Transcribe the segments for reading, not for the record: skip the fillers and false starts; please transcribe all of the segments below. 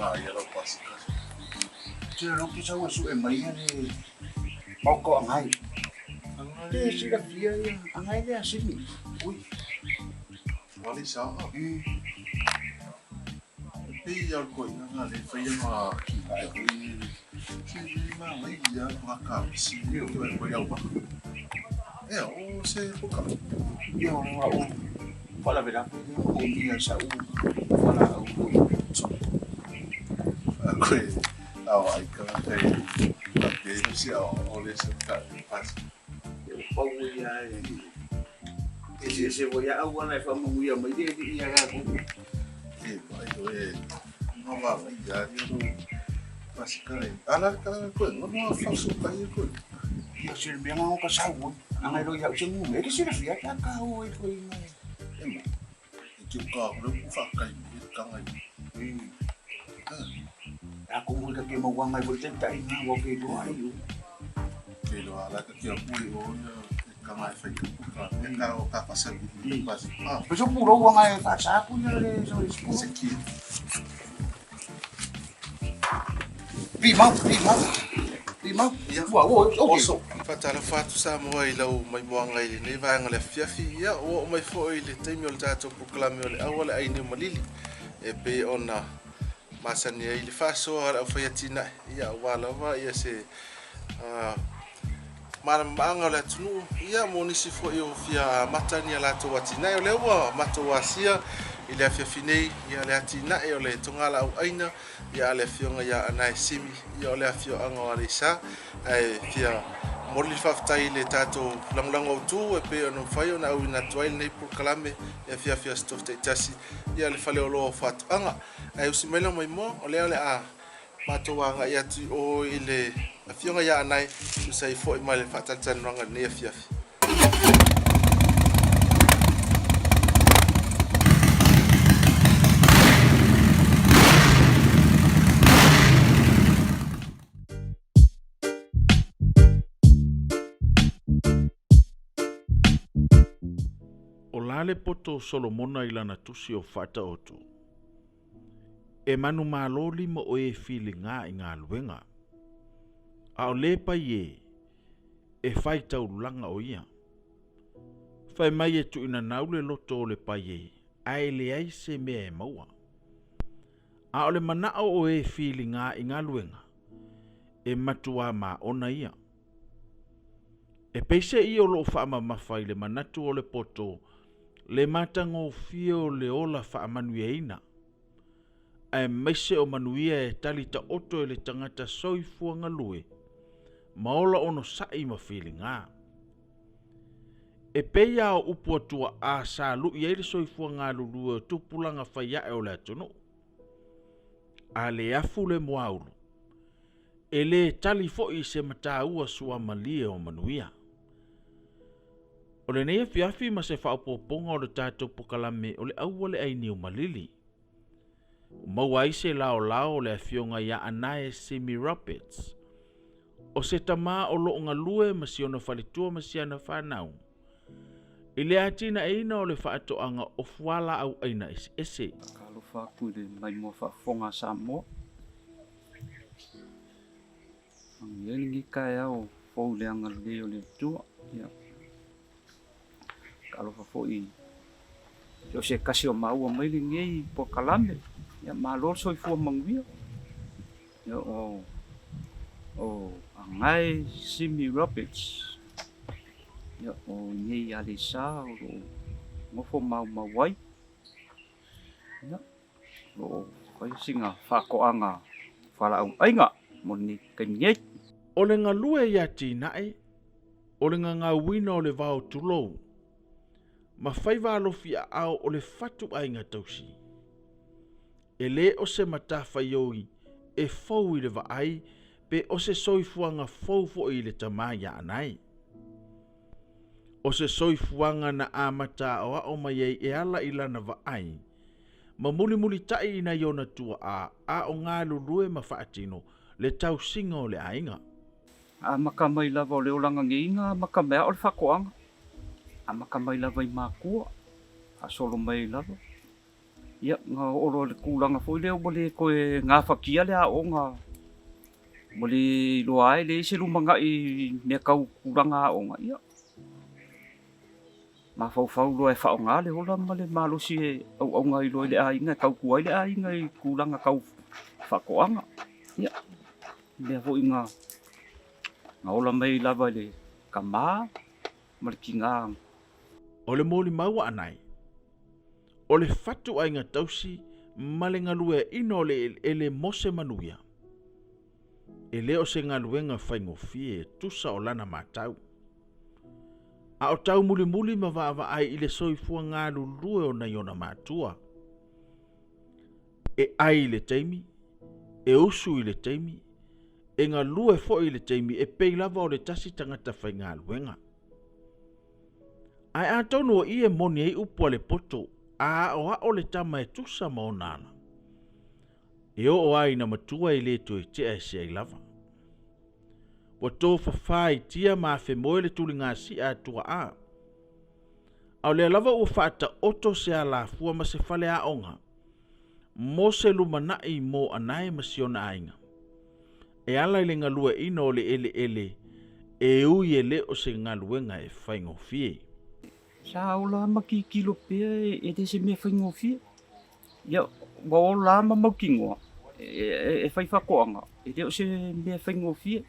Manaia lau pasika. Te lo ke sau e sue mai ia le maoka o Angai. Te silafia ia Angai lea Simi. Ui. Wali sa. E pei ia o le koina nga le faia ma ki ai hui. Si ma ngai ia ma ka si ni o ke ko iau ba. E o se poka. Ia o la o faalavelave lea ma omia i sa'u fualaau foi. Koe ao ai ka kai ka ke si ao o le se ka pas. E pau ia e eseese foi a auala e faamanuia mai le alii ia latou. E vai o e nga va ngai ia ia lo pasikare. Ala ka koe ngono fa su kai koe. Ia se le mea nga ka sau ai. Anga lo ia se ngu e ke silafia ka ka o e koe ngai. E mo. E te ka ku fa kai e ka ngai. A ko mo ka ke mau ngai foi te tai nga wa ke do ai u. Ke lo ala ka ke ku o ia e ka ngai fa ku ka e ka o ka pasa ni pas. Ah, Peso puro wa ngai fa sa ku ia le so le se ki. Pi mau, pi mau. Pi mau. Ia. Ua, ua, okay. Oso. Faatalofa atu Samoa i lau maimoaga i lenei vaega o le afiafi. Ia, ua oo mai foi i le taimi o le tatou polokalame o le Aua le Ai Niu Malili e pei ona masani ai le faasoa a le aufai atinae, ia aua lava ia se malamalamaaga o le atunuu, ia mo nisi foi o fia amata ni a latou atinae. O lea ua matou asia i le afiafi nei ia le atinae o le togalaau aina ia a le afioga ia Anae Simi, ia o le afioaga o Aleisa. Ae fia momoli le faafetai i le tatou lagolago autu e pei ona mafai ona auina atu ai lenei polokalame i afiafi o Aso Tofi taitasi ia le Faleoloa o Faatoaga. Ae usi mai lau maimoa, o lea o le a matou agai atu i o i le afioga ia Anae, tusa ai foi ma le faatalatalanoaga i lenei afiafi. O la le poto o Solomona i lana tusi o Faataoto. E manumalo lima o e filiga i galuega, a o le pai e, e fai taulaga o ia. Fai mai e tuuinanau le loto o le pai e, ae leai se mea e maua. A o le manao o e filiga i galuega, e matuā maona ia. E peiseai o lo o faamamafa i le manatu o le poto le matagofie o le ola faamanuiaina, aemaise o manuia e tali taoto e le tagata soifua galue ma ola onosai ma filiga. E pei a o upu a tuaa sa lu'i ai le soifua galulue o tupulaga fai ae o le atunuu. A le afu le muaulu, e lē tali foi i se mataua suamalie o manuia. O lenei afiafi ma se faaopoopoga o le tatou pokalame o le aua le ai niu malili. Ua maua ai se laolao o le afioga ia Anae Simi Roberts, o se tama o loo galue ma si ona faletua ma si ana fanau, i le atinaeina o le faatoaga o fualaau aina eseese. Faatalofa atu i le maimoa faafofoga a Samoa. Manuia lenei taeao fou i le agalelei o le Atua. Ia, talofa foi i so o se tasi o maua mai lenei polokalame. Ia, malo le soifua manuia. Ia, o, o Anae Simi Roberts. Ia, o inei Aleisa o lo o nofo maumau ai. Ia, o lo o fai sina faatoaga fualaau aiga mo lenei taimi nei. O le galue i atinae, o le gagauina o le vao tulou, ma faiva alofi aao o le fatu aiga tausi. E le o se matafaioi e fou i le vaai pe o se soifuaga fou foi i le tama ia Anae. O se soifuaga na amata aoao mai ai e ala i lana vaai ma mulimulitai i nai ona tuaa a o galulue ma faatino le tausiga o le aiga. Amata mai lava o le olaga nei na amata mai a o le faatoaga. Amata mai lava i matua, faasolo mai ai lava. Ia, na oo loa i le tulaga foi lea ua le toe gafatia le aoga, ua le iloa ai, leai se lumanai i mea tau tulaga aoga, ia, mafaufau loa e faaaoga le ola ma le malosi e auauna ai loa i le aiga, e tautua ai le aiga i tulaga tau faatoaga. Ia, mea foi na ola mai lava i le tama ma le tina. O le molimau a Anae, o le fatuaiga tausi ma le galueaiina o le eleele mo se manuia, e le o se galuega faigofie e tusa o lana matau. A o taumulimuli ma vaavaai i le soifua galulue o nai ona matua. E ai i le taimi, e usu i le taimi, e galue foi i le taimi e pei lava o le tasi tagata faigaluega. Ae atonu o i e moni ai upu a le poto, a aoao le tama e tusa ma ona ala. E oo lava ina matua e le toe tea ese ai lava. Ua tofafa i tia ma afemoe le tuligasia a tuaa. A o lea lava ua faataoto se alafua ma se faleaoga mo se lumanai mo Anae ma si ona aiga. E ala i le galueaiina o le eleele e ui e le o se galuega e faigofie. Sa ola ma tilotilo pea e le se mea faigofie. Ia, ua ola ma mautinoa e fai faatoaga, e le o se mea faigofie.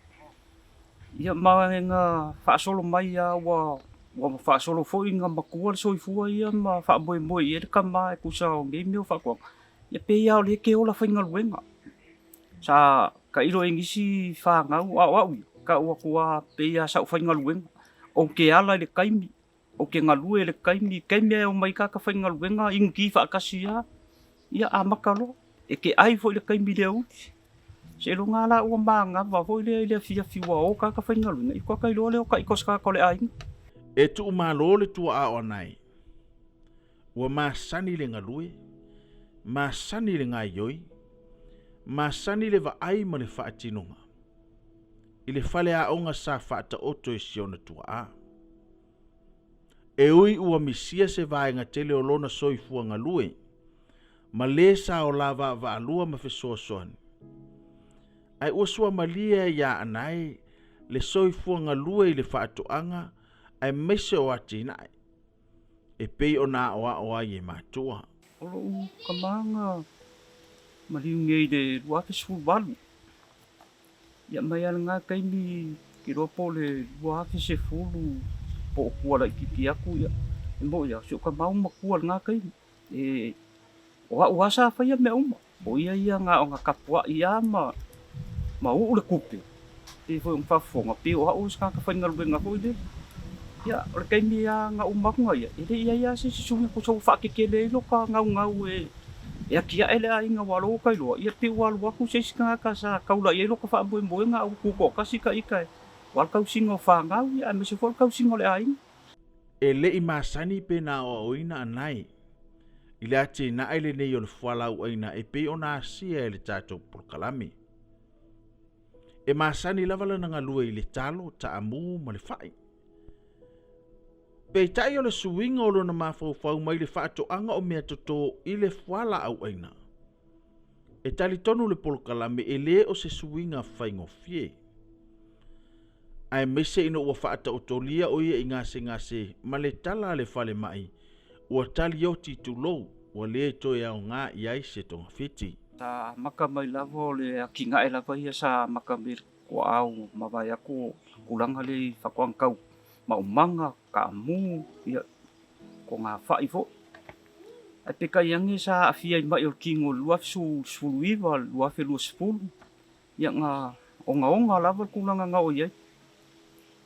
Ia ma na faasolo mai lava ua ua faasolo foi na matua le soifua ia ma faamoemoe i ai le tama e tusa o nei mea o faatoaga. Ia pei lava o lea e te ola faigaluega. Sa tailo i ai nisi fanau, a o au ia, tau atu lava pei lava sa ou faigaluega. Ou te ala i le taimi, ou te galue i le taimi, taimi lava e omai tagata faigaluega, inuti faatasi lava, ia amata loa. E te ai foi i le taimi i le aoauli. Seiloga lava la ua manava foi lea i le afiafi ua o tagata faigaluega, ia faatoa iloa lea o taita o se tagata o le aiga. E tuumalo le tuaa o Anae. Ua masani le galue, masani le gaoioi, masani le vaai ma le faatinoga i le faleaoga sa faataoto e si ona tuaa. E ui ua misia se vaega tele o lona soifua galue ma lē sa ola vaavaalua ma fesoasoani, ae ua suamalie ai iā Anae le soifua galue i le faatoaga aemaise o atinae e pei ona aoao ai e matua. O lou tama na maliu nei i le 2018, ia mai lava lena taimi ke iloa po o le 2010 po o tua laitiiti atu, ia e moni lava, si ou tama ua matua i lena taimi. E o au lava sa faia mea uma, o ia ia na ona tapuai lava ma ma uu le tupe, pei foi ona faafofoga, pei o au se tagata faigaluega foi lele. Ia, o le taimi lava na uma atu na ia, e le i i ai lava se isi suiga tusa ua faakekele ai lota gaugau e e atiae le aiga ua alo ka iloa, ia pei ua alu atu se isi tagata sa taula i ai lota faamoemoega a ua tutoatasi ta ita aua le tausiga o fanau, ia aemaise foi o le tausiga o le aiga. E le i masani pe na aoaoina Anae i le atinae lenei o le fualaauaina e pei ona asia e le tatou polokalame. E masani lava lana galue i le talo, taamu ma le fai. Peitai o le suiga o lona mafaufau mai le faatoaga o meatoto i le fualaauaina. E talitonu le polokalame e le o se suiga faigofie. Aemaise ina ua faataotolia o ia i gasegase ma le tala a le falemai ua talioti tulou ua le toe aoga i ai se togafiti. Sa amata mai lava o le atinae lava ia sa amata mai i le tuaau mavae atu o tulaga lea i faatoaga tau maumaga, taamu, ia, togafai foi. Ae peitai ane sa aafia i mai o le tino i le 2019, 2020, ia na ogaoga lava le tulaga na oo i ai.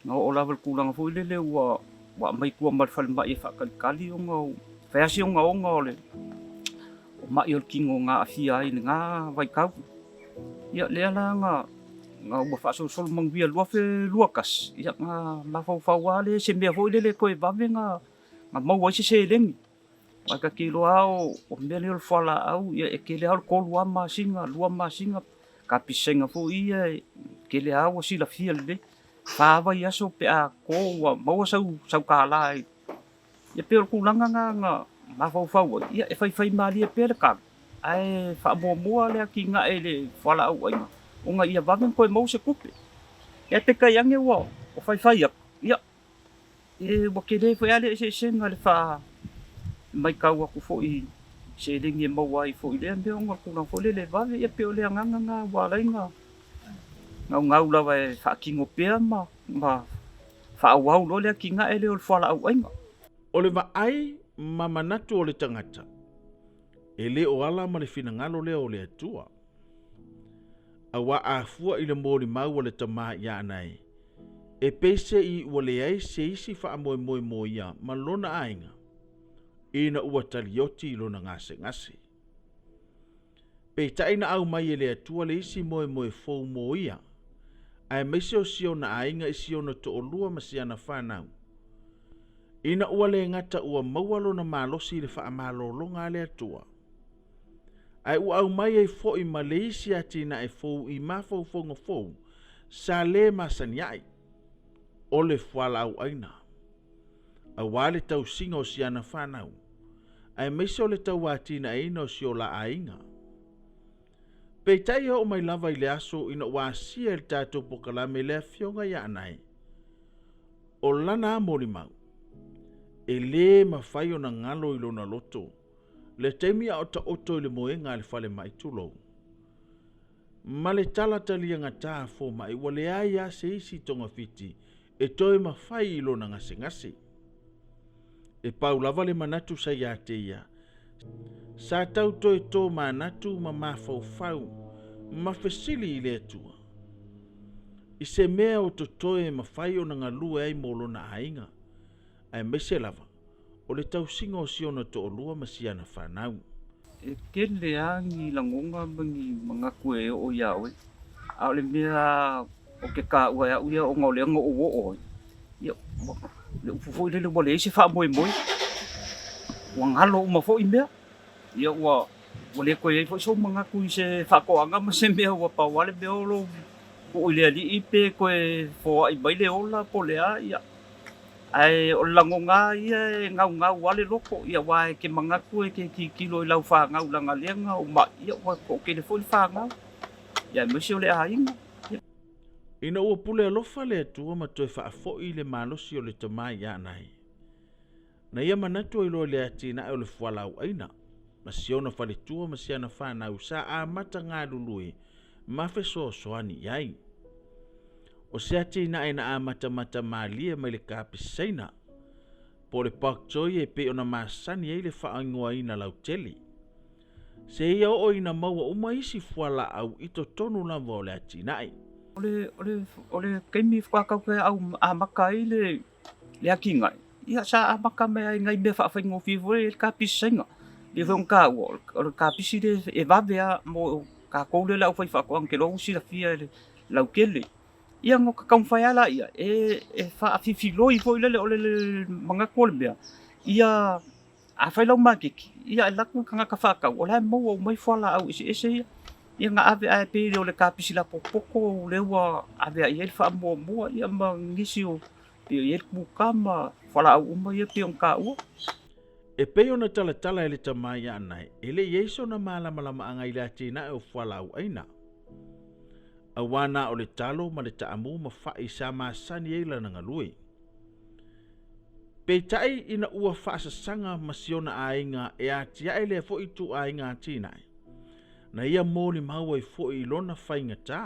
Na oo lava i le tulaga foi lele ua ua aumai i tua ma le falemai e faatalitali ona fai lava si ogaoga o le o mai o le tino na aafia ai i lena vaitau. Ia lea la na na ua faasolosolo manuia 2021, ia na mafaufau lava lea i se mea foi lele e toe vave na na maua ai se seleni. Aua ta te iloa lava o le mea lenei o le fualaau, ia e tele lava o le tolu lava masina, lua masina, kapisaina foi ia e tele lava ua silafia lelei. Fa vaiaso pe a to ua maua sau sau kālā i. Ia pei o le tulaga lena na mafaufau ai, ia e faifaimalie pea le kalo, ae faamuamua le atinae i le fualaau aina, ona ia vave ona toe maua se tupe. Ia peitai ane ua faifai atu, ia e ua tele foi lava le eseesega i le faa matau atu foi i seleni e maua ai foi i lea mea ona o le tulaga foi lele e vave, ia pei o le agaga lena ua ala ai ona naunau lava e faatino pea ma faaauau loa le atinae lea o le fualaau aina. O le vaai ma manatu o le tagata, e le o ala ma le finagalo lea o le Atua. Auā a fua i le molimau a le tama iā Anae, e peise'i ua leai se isi faamoemoe mo ia ma lona aiga, ina ua talioti i lona gasegase. Peitai na aumai e le Atua le isi moemoe fou mo ia, aemaise o si ona aiga i si ona toalua ma si ana fanau. Ina ua le gata ua maua lona malosi i le faamalologa a le Atua, ae ua aumai ai foi ma le isi atinae fou i mafaufauga fou sa lē masani ai, o le fualaau aina, auā le tausiga o si ana fanau, aemaise o le tauatinaeina o si o la aiga. Peitai e oo mai lava i le aso ina ua asia e le tatou pokalame le afioga iā Anae, o lana a molimau, e lē mafai ona galo i lona loto le taimi a o taoto i le moega a le falemai tulou. Ma le tala taliagatā a fomai ua leai lava se isi togafiti e toe mafai i lona gasegase. E pau lava le manatu sa ia te ia, sa tau toe tomanatu ma mafaufau ma fesili i le Atua i se mea o totoe e mafai ona galue ai mo lona aiga, aemaise lava o le tausiga o si ona toalua ma si ana fanau. E tele lava ni lagona ma ni manatu e oo iā oe, a o le mea ou te taua e au ia ona o lea na ou oo ai, ia, le upu foi lele ua leai se faamoemoe, ua galo uma foi mea, ia ua ua le toe i ai foi sou manatu i se faatoaga ma se mea ua pau lava le mea o lou tuu i le alii pe toe foai mai le ola po o le a, ia. Ae o le lagona lava ia e gaugau lava le loto, ia aua e te manatu e te tilotilo i lau fanau leaga lea na ou mai, ia ua toatele foi le fanau, ia aemaise o le aiga. Ia. Ina ua pule alofa le Atua ma toe faafoi le malosi o le tama iā Anae, na ia manatu ai loa i le atinae o le fualaau aina, ma si ona faletua ma si ana fanau sa amata galulue ma fesoasoani i ai. O se atinae na amatamata malie mai le kapisaina, po o le pak choi e pei ona masani ai le faaigoaina lautele. Seia oo ina maua uma isi fualaau i totonu lava o le atinae. O le, o le, o le taimi faatoa tatou au amata ai le, le atinae, ia sa amata mai ai nai mea faafaigofie foi le kapisi saina. E pei foi ona taua, o le kapisi lea e vave lava mo tatou lea le aufaifaatoaga, ou te iloa ua silafia e le lautele. Ia ona taumafai lava laia e faafifiloi foi lele, o le manatu o le mea, ia a fai lau maketi, ia e alu atu le tagata faatau, o la e maua uma ai fualaau eseese ia. Ia na ave ae pei o le kapisi lapopopo lea ua ave i ai le faamuamua, ia ma nisi o pei o i ai le kukā ma fualaau uma ia pei ona taua. E pei ona talatala e le tama iā Anae, e le i ai sona malamalamaaga i le atinae o fualaau aina. Auā na o le talo ma le taamu ma fa'i sa masani ai lana galue. Peitai ina ua faasasaga ma si ona aiga e atiae lea foi ituaiga atinae, na ia molimau ai foi i lona faigatā,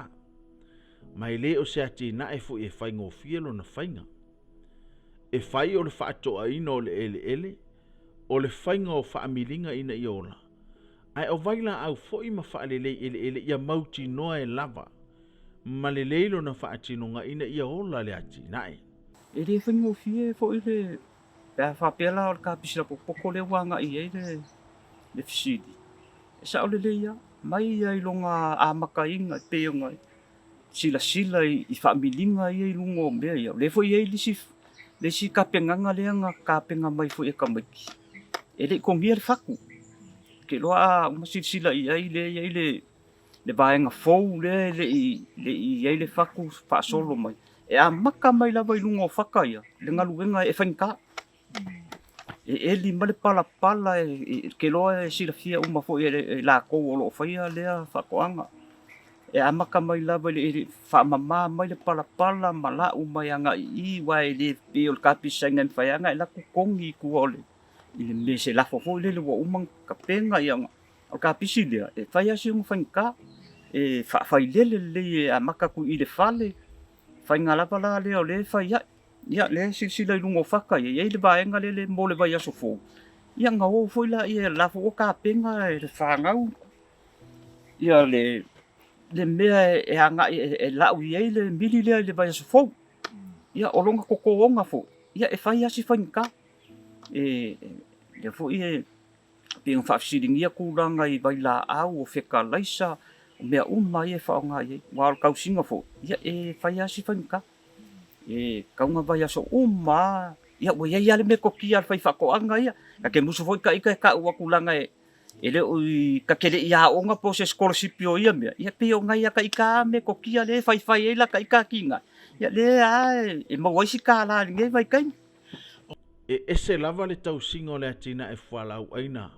ma e le o se atinae foi e faigofie lona faiga. E fai o le faatoaina o le eleele, o le faiga o faamiliga ina ia ola, ae o vailaau foi ma faalelei eleele ia mautinoa e lava ma lelei lona faatinoga ina ia ola le atinae. E le faigofie foi le, pe a faapea la o le kapisi lapopopo lea ua agai i ai le, le fesili, e sao lelei lava, mai lava i lona amataina e pei ona silasila i faamiliga ia i luga o mea ia. O lea foi e i ai le isi, le isi tapenaga lea na tapena mai foi e tamaiti, e le i togia le fatu. Ou te iloa a uma silasila i ai lea e i ai le, le vaega fou lea e le i, le i i ai le fatu faasolo mai. E amata mai lava i luga o fata ia le galuega e faigata. E eli mai le palapala e ke loa e silafia uma foi e lakou o lo o faia lea faatoaga. E amata mai lava i le faamama mai le palapala ma lau mai agai i i, aua e le pei o le kapisi saina e mafai lava ona e alu atu togi i tua o le i le mea se lafo foi lele ua uma ona tapena ia o le kapisi lea e fai lava si ona faigata e faafailele lelei e amata atu i le fale faiga lava la lea o lea e fai ai. Ia, lea e silasila i luga o fata ia, e i ai le vaega lele mo le vaiaso fou, ia ona o foi lea, o la foi ua tapena e le fanau ia le le mea e agai e lau i ai le mili lea i le vaiaso fou. Ia, o lona totoona foi, ia e fai lava si faigata. E lea foi e pei ona faafesiligia tulaga i vailaau, o fetalaisa, o mea uma ia e faaaoga i ai. Aua o le tausiga foi, ia e fai lava si faigata. E tatau ona vaiaso uma lava, ia ua i ai lava le metotia a le faifaatoaga ia. Ta te musu foi ta ita e tau atu leaga e le o i, ta te le i aoga po o se sikolasipi o ia mea, ia pei o nai ata ita lava metotia lea e faifai ai lata ita atinae, ia lea lava e maua ai si $1 i lenei vaitaimi. E ese lava le tausiga o le atinae fualaauaina,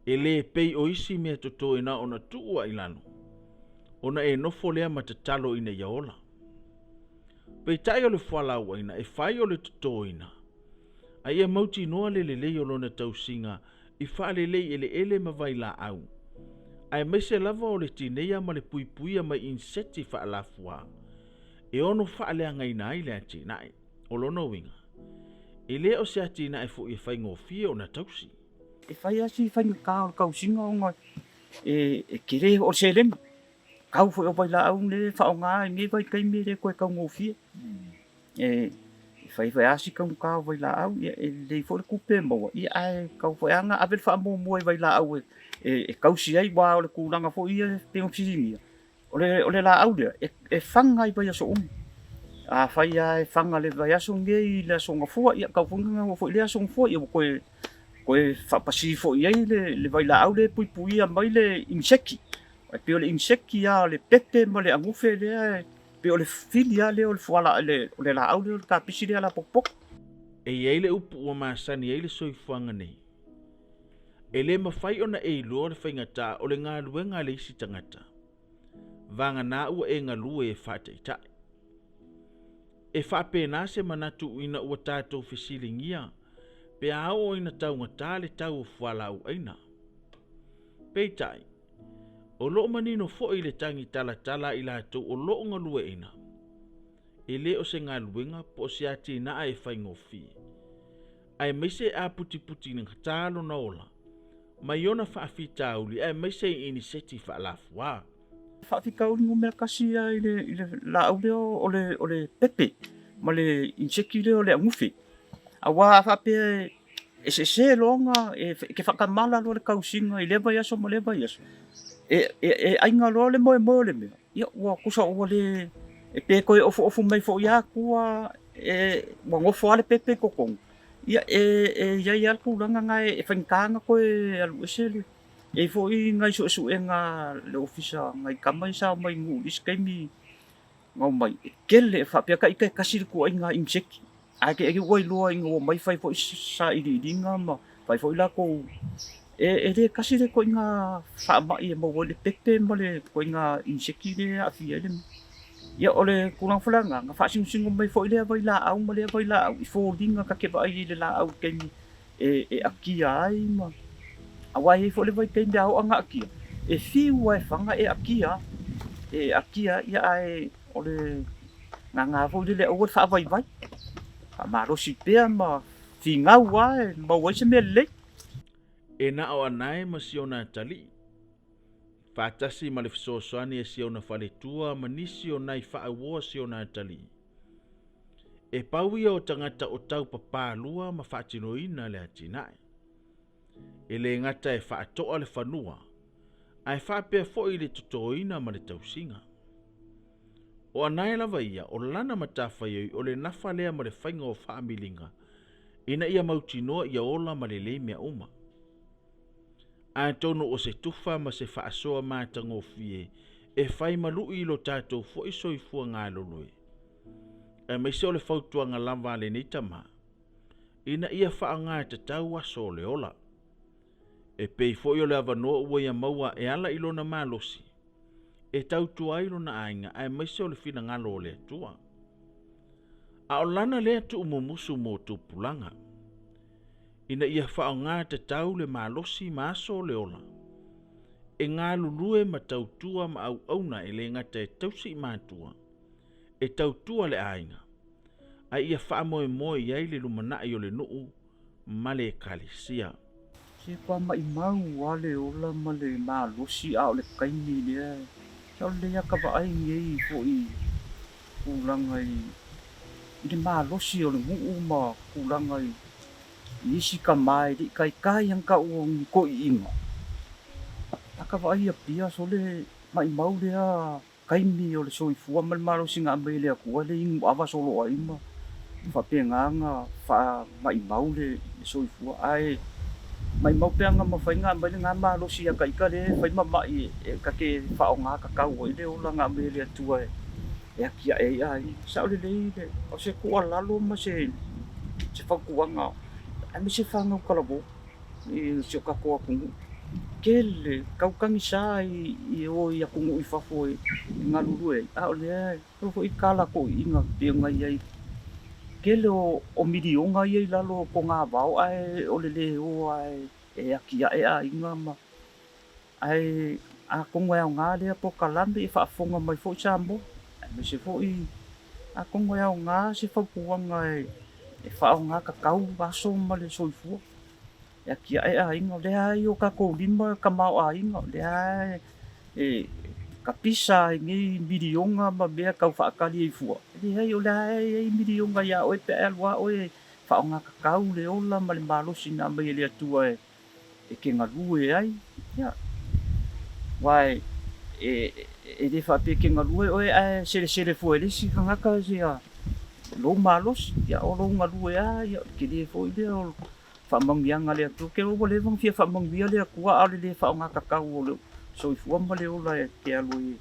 e le pei o isi mea toto na ona tuu a i lalo, ona e nofo lea ma tatalo ina ia ola. Peitai o le fualaauaina e fai o le totoina, a ia mautinoa le lelei o lona tausiga i faalelei eleele ma vailaau, aemaise lava o le tineia ma le puipuia mai inseti faalafuā e ono faaleagaina ai le atinae. O lona uiga, e le o se atinae foi e faigofie ona tausi. E fai lava si faigata o le tausiga ona e tele o le seleni. Tau foi o vailaau nei e faaaoga i lenei vaitaimi e le toe taugofie. E fai foi lava si taugata o vailaau, ia e lelei foi le tupe e maua, ia ae tatau foi lava ona ave le faamuamua i vailaau e tausi ai, aua o le tulaga foi ia e pei ona fesiligia, O le, o le laau lea, e, e faga i vaiaso uma. Afai lava e faga le vaiaso lenei i le Aso Gafua, ia tau foi ona oo foi i lea Aso Gafua, ia ua toe, toe faapasi foi i ai le, le vailaau lea e puipuia mai le iniseki. E pei o le iniseki lava o le pepe ma le agufe lea, e pei o le fili lava lea o le fuala, le, o le laau lea o le kapisi lea lapopopo. E i ai le upu ua masani ai le soifuaga nei, E le mafai ona e iloa le faigata o le galuega a le isi tagata, vagana ua e galue e faataitai. E faapena se manatu ina ua tatou fesiligia pe a oo ina taugata le tau o fualaauaina. Peitai, o lo o manino foi i le tagi talatala a i latou o lo o galueaina, e le o se galuega po o se atinae e faigofie. Aemaise e aputiputigata lona ola mai ona faafitauli aemaise i iniseti faalafuā. Faafitauli numera tasi ia i le, i le laau lea o le, o le pepe ma le inseki lea o le agufe. Aua a faapea e sese loa ona e, e te faatamala loa le tausiga i lea vaiaso ma lea vaiaso, e, e, e aiga loa le moemoe o le mea, ia ua tusa ua le, e pe toe ofuofu mai foi lava tua e, ua nofo lava le pepe i totonu, ia e, e i ai lava le tulaga na e faigata ona toe alu ese le. E i ai foi nai suesuega a le ofisa nai tama ia sa omai i nuu i isi taimi na omai, e tele, faapea ta ita e tasi le ituaiga insect, ae te i ua iloa ina ua omai fai foi sailiiliga ma fai foi latou, e, e le tasi le ituaiga faamai e maua ai le pepe ma le ituaiga insect lea e aafia ai le mea. Ia, o le tulaga foi la lena, na faasinosino mai foi lea vailaau ma lea vailaau i foliga ta te vaai ai i le laau i le taimi e, e akia ai ma, aua e i ai foi le vaitaimi a oo ana akia, e fiu lava e faga e akia, e akia, ia ae o le gagā foi lele aua le faavaivai, faamalosi pea ma finau lava e maua ai se mea lelei. E na o Anae ma si ona atalii, faatasi ma le fesoasoani a si ona faletua ma nisi o nai faauoa si ona atalii. E pau ia o tagata o tau papalua ma faatinoina le atinae. E le gata e faatoa le fanua, ae faapea foi i le totoina ma le tausiga. O Anae lava ia, o lana matafaioi o le nafa lea ma le faiga o faamiliga ina ia mautinoa ia ola ma lelei mea uma. Atonu o se tufa ma se faasoa matagofie e fai ma lui i lo tatou foi soifua galulue, aemaise o le fautuaga lava a lenei tama. ina ia faaaoga tatau aso o le ola. E pei foi o le avanoa ua ia maua e ala i lona malosi e tautua ai lona aiga aemaise o le finagalo o le Atua. A o lana lea tuumumusu mo tupulaga, ina ia faaaoga tatau le malosi ma aso o le ola, e galulue ma tautua ma auauna e le gata e tausi i matua, e tautua le aiga, a ia faamoemoe i ai le lumanai o le nuu ma le Ekalesia. Se kua maʻimau a le ola ma le malosi a o le taimi lea sa o lelei a ka vaai nei foi tulaga i i le malosi o le nuu ma tulaga i isi tama e le i taitai ana tau o ni toʻiʻiga a ka vaai ia pia sole maʻimau lea taimi o le soifua ma le malosi na aumai e le Atua le inu ava solo ai ma faapena ona faamaimau le soifua. Ae maimau pe ana mafai ona aumai lena malosi ia ita lea e fai ma mai e ta te faaaoga tatau ai le ola na aumai e le Atua e atiae ai aiga. Sao lelei le, o se tuualalo ma se fautuaga aemaise fanau talavou. i si o tatou atunuu. Tele tau tagisa i o i atunuu i fafo e galulue ai, a o lea e oo foi tala toeaiina pei ona i ai. Tele o miliona ia i lalo o togavao ae o le le o lava e atiae aiga ma ae atonu e aoga lea polokalame e faafofoga mai foi Samoa aemaise foi atonu e aoga se fautuaga e faaaoga tatau aso ma le soifua. E atiae aiga, o lea lava e i o tatou lima tamaoaiga, o lea lava e tapisa ai nei miliona ma mea tau faatali ai fua. E leai, o lea lava e i ai miliona ia oe pe a e alu lava oe e faaaoga tatau le ola ma le malosi na aumai e le Atua e te galue ai. Ia, aua e le faapea e te galue oe ae selesele fua e le isi tagata ia lou malosi. Ia, o lou galue lava, ia, o le tele foi lea o faamanuiaga a le Atua. Ou te iloa ua leva ona fia faamanuia le Atua, a o le le faaaogatatau o le soifua ma le ola e te alu ai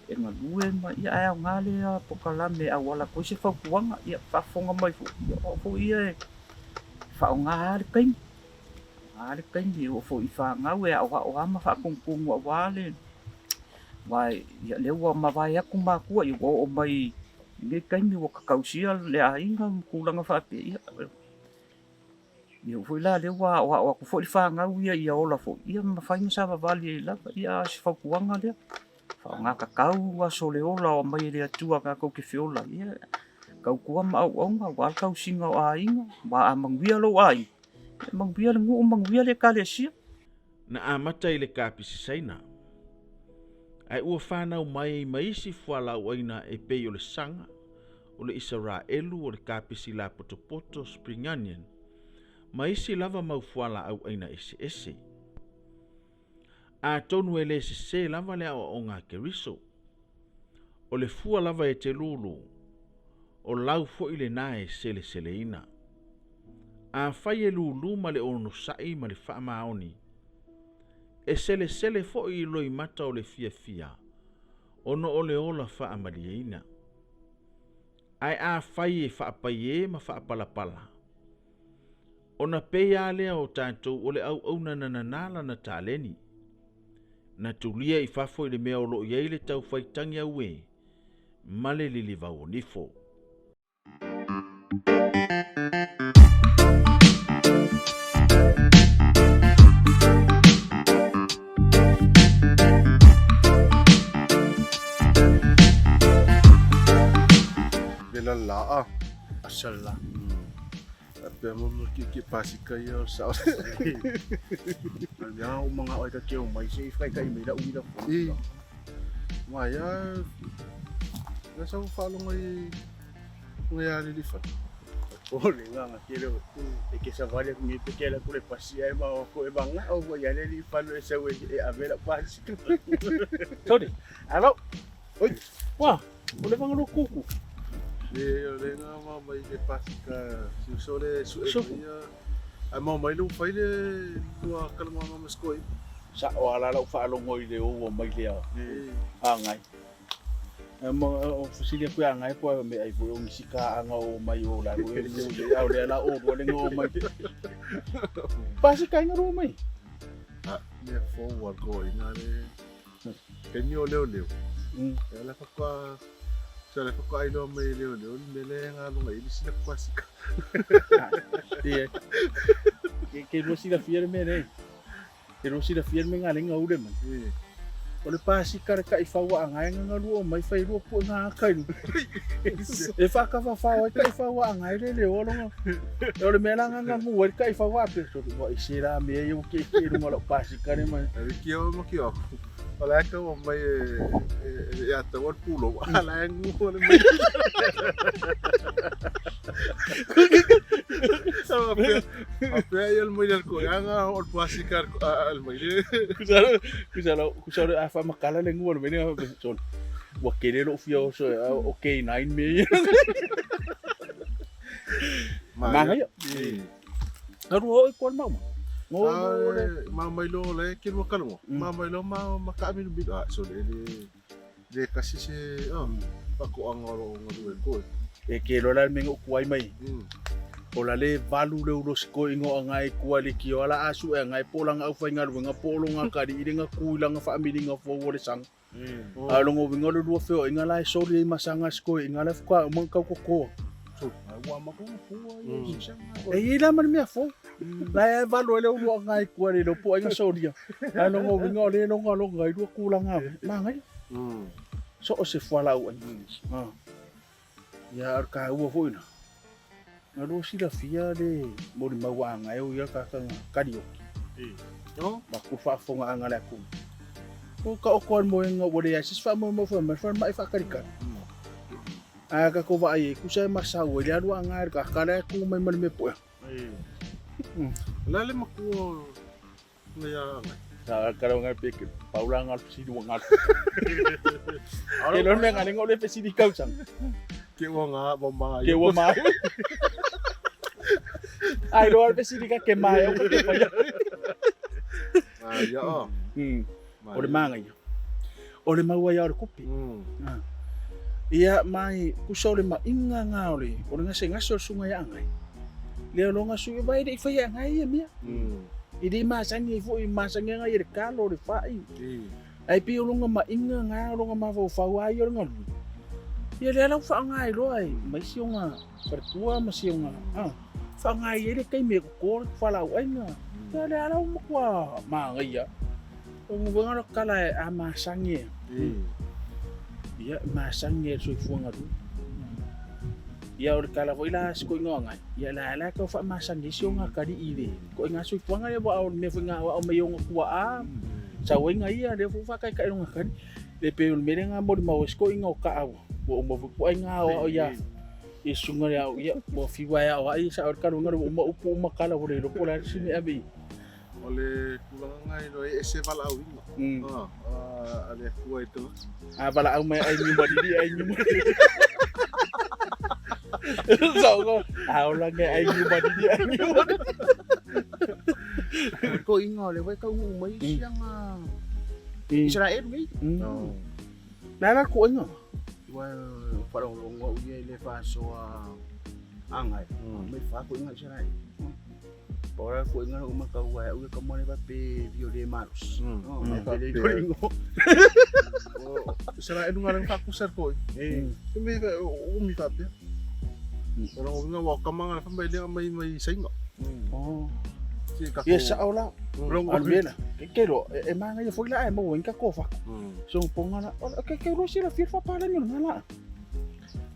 e galue ma ia, ae aoga lea polokalame e auala atu ai se fautuaga. Ia faafofoga mai foi, ia o au foi ia e faaaoga lava le taimi, faaaoga le taimi e oo foi i fanau e aoao lava ma faatonutonu aua le aua ia lea ua mavae atu matua, ia ua oo mai i lenei taimi ua tatausia le aiga ma tulaga faapea, ia Ia foi la lea ua aoao atu foi le fanau ia ia ola foi, ia mafai ona savavali ai lava. Ia a o se fautuaga lea, faaaoga tatau aso o le ola o aumai e le Atua tatou te feola ai. Ia tautua ma auauna aua le tausiga o aiga, aua a manuia lou aiga, ia manuia le nuu, manuia le Ekalesia. Na amata i le kapisi Saina, ae ua fanau mai ma isi fualaauaina e pei o le saga, o le Isaraelu, o le kapisi lapotopoto, spring onion, ma isi lava mau fualaau ʻaina eseese. Atonu e le sesē lava le aoaoga a Keriso. O le fua lava e te lūlū, o lau foi lenā e seleseleina. Afai e lūlū ma le onosai ma le faamaoni, e selesele foi i loimata o le fiafia ona o le ola faamalieina. Ae afai e faapaiē ma faapalapala, ona pei lava lea o tatou o le auauna na nanā lana taleni, na tulia i fafo i le mea o lo o i ai le taufai tagi auē ma le lilivau o nifo. Le la laa. Asala. Pea mo mo ki ki pasika ia o sao. Ia o mga oi ka keo mai se i whaitai mai la uira fo. I. Mai ia na sa whalonga i ngai a lili fa. O le nganga kele o e ke sa vale ku ngi pe kela ku le pasia e ma o ko e manga o ko ia le li falo e sa e avela pasika. Sorry. Alo. Oi. Wa, o le vanga lo kuku. Le o le nga ma mai le pasika si so le su e ia. Ai mau mai le fai le tua kalanganga ma skoi. Sa o ala lau whaalongo i le o mai lea. Angai. Ma o fesili aku ia ngai po me ai foi o ngisi ka anga o mai o la ro e mu le au le la o ro le ngo mai. Pasi kai ngaro mai. A mea fou a ko inga le Keni o leo leo. E ala whaka sa le whaka ai loa mai leo leo le mele ngā lunga i sila pasika. Ie. Ke ke lua silafia le mea nei. Ke lua silafia le mea ngā lenga ule mai. E. O le pasika le kaʻifau aʻaga e gagalua o mai failua puʻe aka i luga. E faakafafao ai kaʻifau aʻaga e leleoa loga. O le mea la gagagu ai le kaʻifau aʻape. Ua ese la mea ia ua kiʻekiʻe i luga o lau pasika le mai. E ki au ma ki au. O la e kau mai e e e atau al pulo. A la e ngu le mai. A pea ia le mai le ko anga o le pasika al mai le. Kusa le a faamakala le gua le mea lea sole. Ua kele lou fia oso o K9 mea ia. Manaia. Alu oi ko le mauma. Ngo ngo le. Ma mai lo le ke lua kalongo. Ma mai lo ma ma ka mi mi a so le le le kasi se oh pa ko anga lo ngalu e ko. E ke lo la me ngo kuai mai. O la le valu le ulo siko ingo anga e kua le kio ala asu e anga e po langa au whaingaluenga po lo ngā kari i lenga kui langa whaamilinga fo o le sanga. A longo winga le lua feo inga la e sori e masanga siko inga la fuka o mang kau kokoa. E i la mani mea fo. La e valu ele ulu anga e kua le lopo inga soria. A longo winga o le longa longa i lua kūlanga. Mangai. So o se fuala au ai. Ia ar ka ua foi na. Na lua silafia le molimau agai o ia kakanga karioki. No? Ma ku faafofoga aga le atunuu. O ka oko ale moega ua leai se isi faamoemoe fai mai le falemai faakalikali. Ae a tatou vaai ai, tusa e masau ai le alu agai le kaka lea e tu mai ma le mea puea. O le a le matua o na ia agai? Sa kala ngai pe ke paula ngal fesili ua ngal. Ke lo mea ngale ngole fesili kausanga. Ke ua ngā wa mai. Ke ua mai. Ai lo al fesili ka ke mai au ke pai. Ah, ia o. O le mangaia. O le maua ia o le kupi. Ia mai kusa o le mainga ngā o le o le ngase ngase o le sunga ia angai. Le o longa sui vai le i whai angai ia mea. I le masangi ai foi masangi anga ia le kalo le fai. Ai pi o longa mainga ngā o longa mafaufau ai o le galue. Ia lea lau whaangai loa e mai si o ngā wharetua ma si o ngā whaangai e le kaime ko kō le whalau ai ngā. Ia lea lau makua māngai O ngā wanga kala e a masangi e. Ia masangi e soifua galue. Ia o le kala foi la se koinga o ngai. Ia la la ka fa masangi si o ngā kari i le. Ko ngā soifuanga le wa o le mea foi ngā wa o mai o ngā kua a. Sa o ngā ia le fu fa kai kai ngā kari. Le pe o le mele ngā mori mau se koinga o ka au. Ua uma foi ku ai ngā o ia. I sunga le au ia ua fiwa e au ai sa o le kalu ngā uma upu uma kala o le lopo la si me ave. O le tulaga ngai loa e ese valaauina. A le Atua i tagata. A valaau mai ai niu malili ai niu malili. So ko a ola ngai ai niu malili ai niu malili. Ko inga o le wai kau mai sianga Israel ngai. La la ko inga. Wa wharolongo au ia i le whasoa angai. Mai wha ko inga Israel. Ora ko inga o makau ai au ka mone va pe vio le maros. No, pe le ingo. Israel nga lang fakusar ko. E me o mi fa pe. Ora o nga wa kamanga fa mai le mai mai sainga. Oh. Si ka Ia sa ola. Almela. Ke ke lo e manga ia foi la e mo inka ko fa. So ponga la ke ke lo si la fi fa pa la ni la.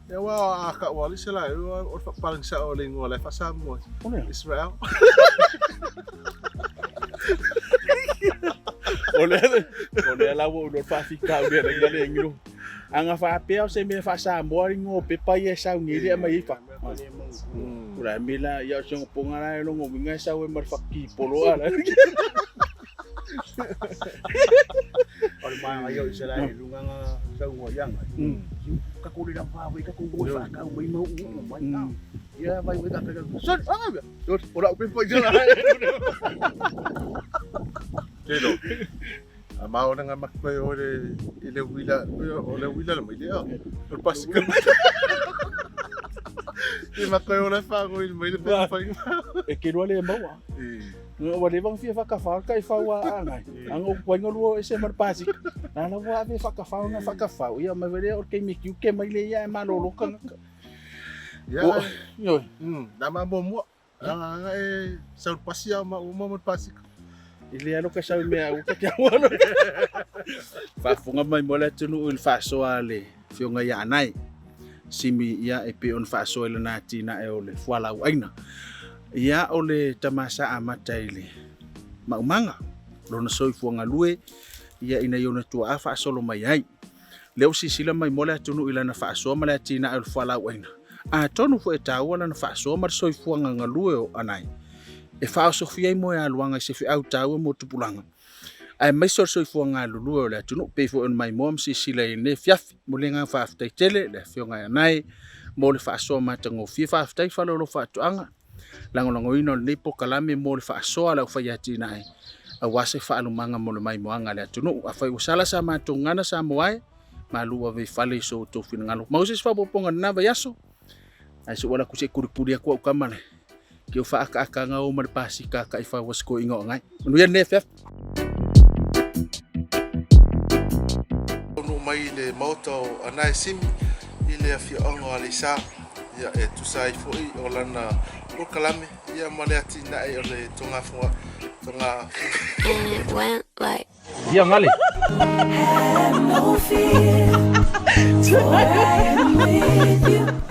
Ia wa a ka wa le se la o fa palang sa o le ngola fa sa mo. Israel. O le o le la wo lo fa fi ka le le le ngilo. Anga fa pe o se me fa sa mo ri ngo pe pa ye sa ngi le mai fa. Ura mila ia so ponga la lo ngo winga sa we mar fa ki polo ala. O le mai ai o Israel lunga nga sa ngo yang. Ka ko le la fa we ka ko go fa ka mai mau u mai ta. Ia vai we ka ka. Son ah. Ora pe pa Israel. Ke lo. A ma o nga makwe o le i le uila o le uila le mai le o le pasika. I makwe o le whango i mai le pe whai. E ke lua le maua. Ua leva ona fia whakawhao kai whau a angai. Anga o kuainga lua ese ma le pasika. Na la ua ave whakawhao nga whakawhao. Ia mai wele o le keimi kiuke mai le ia e malolo kanga. Ia. Ioe. Na ma mua. Anga e sau pasi a ma uma mo pasika. I le alo ka sau mea uka kia wano. Faafofoga mai mo le atunuu i le faasoa a le Afioga ia Anae Simi ia e pei ona faasoa i lana atinae o le fualaauaina. Ia o le tama sa amata i le maumaga lona soifua galue ia ina i ona tuaa faasolo mai ai. Lea ua silasila mai mo le atunuu i lana faasoa ma le atinae o le fualaauaina. Atonu foi e taua lana faasoa ma le soifuaga galue o Anae e faaosofia ai moealuaga i se feau taua mo tupulaga aemaise o le soifua galulue o le atunuu pei foi ona maimoa ma silasila i lenei afiafi. Mo le agaga faafetai tele le Afioga ia Anae mo le faasoa matagofie. Faafetai Faleolo Faatoaga lagolagoina o lenei polokalame mo le faasoa a le aufaiatinae aua se faalumaga mo le maimoaga a le atunuu. Afai ua sala sa matou gagana Samoa e, malu ave i fale i so outou finagalo. Maua se isi faaopoopoga i lena vaiaso, ae se ua alu atu se i kulikuli atu au tama le ke o faakaakaga o ma le pasika a taifau a si toeaina o Anae. Manuia lenei afiafi. Taunuu mai i le maota o Anae Simi i le afioaga o Aleisa, ia e tusa ai foi o lana polokalame ia ma le atinae o le togafoga toga And it went like. Ia gale. Have no fear, for I am with you.